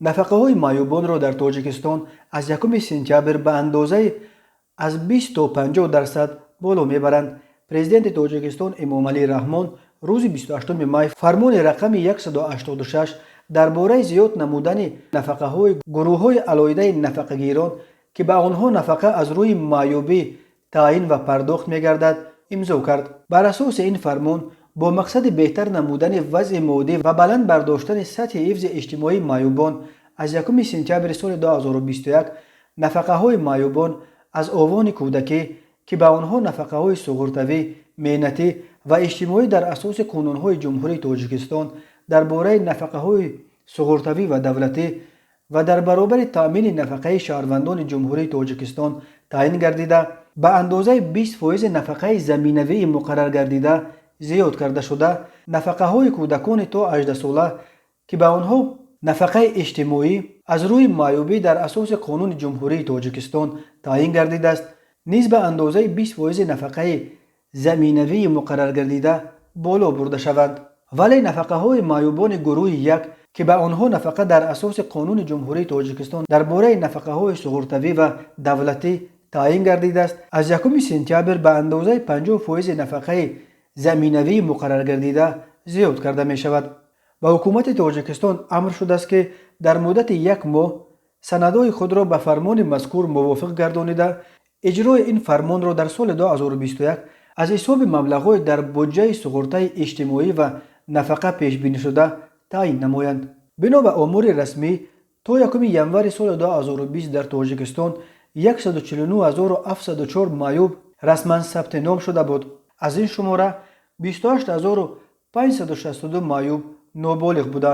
Нафақаҳои маъюбонро дар Тоҷикистон аз 1 сентябр ба андозаи аз 20 то 50% боло мебаранд. Президенти Тоҷикистон Эмомалӣ Раҳмон рӯзи 28 май фармони рақами 186 дар бораи зиёд намудани нафақаҳои гурӯҳҳои алоҳидаи нафақагирон, ки ба онҳо нафақа аз рӯи маъюбӣ таъин ва пардохт мегардад, имзо кард. Бар асоси ин фармон, бо мақсади беҳтар намудани вазъи моддӣ ва баланд бардоштани сатҳи ҳифзи иҷтимоии маъюбон, аз 1 сентябри соли 2021 нафақаҳои маъюбон аз овони кӯдакӣ, ки ба онҳо нафақаҳои суғуртавӣ, меҳнатӣ ва иҷтимоӣ дар асоси қонунҳои Ҷумҳурии Тоҷикистон дар бораи нафақаҳои суғуртавӣ ва давлатӣ ва дар баробари таъмини нафақаи шаҳрвандони Ҷумҳурии Тоҷикистон таъин гардида, ба андозаи 20 фоизи нафақаи заминавии муқаррар гардида зиёд карда шуда, нафақаҳои кӯдакони то 18сола, ки ба онҳо нафақаи иҷтимоӣ аз рӯи маъюбӣ дар асоси қонуни Ҷумҳурии Тоҷикистон таъин гардидааст, низ ба андозаи 20 фоизи нафақаи заминавии муқаррар гардида боло бурда шаванд. Вале нафақаҳои маъюбони гурӯҳи як, ки ба онҳо нафақа дар асоси қонуни Ҷумҳурии Тоҷикистон дар бораи нафақаҳои суғуртавӣ ва давлатӣ таъин гардидааст, аз 1 сентябр ба андозаи 50 фоизи нафақаи заминавии муқаррар гардида зиёд карда мешавад. Ба ҳукумати Тоҷикистон амр шудааст, ки дар муддати як моҳ санадҳои худро ба фармони мазкур мувофиқ гардонида, иҷрои ин фармонро дар соли 2021 аз ҳисоби маблағҳои дар буҷаи суғуртаи иҷтимоӣ ва нафақа пешбинишуда таъин намоянд. Бино ба омори расмӣ, то 1 январи соли 2020 дар Тоҷикистон 149 704 маъюб расман сабти ном шуда буд. Аз ин шумора 28 562 маъюб ноболиғ буданд.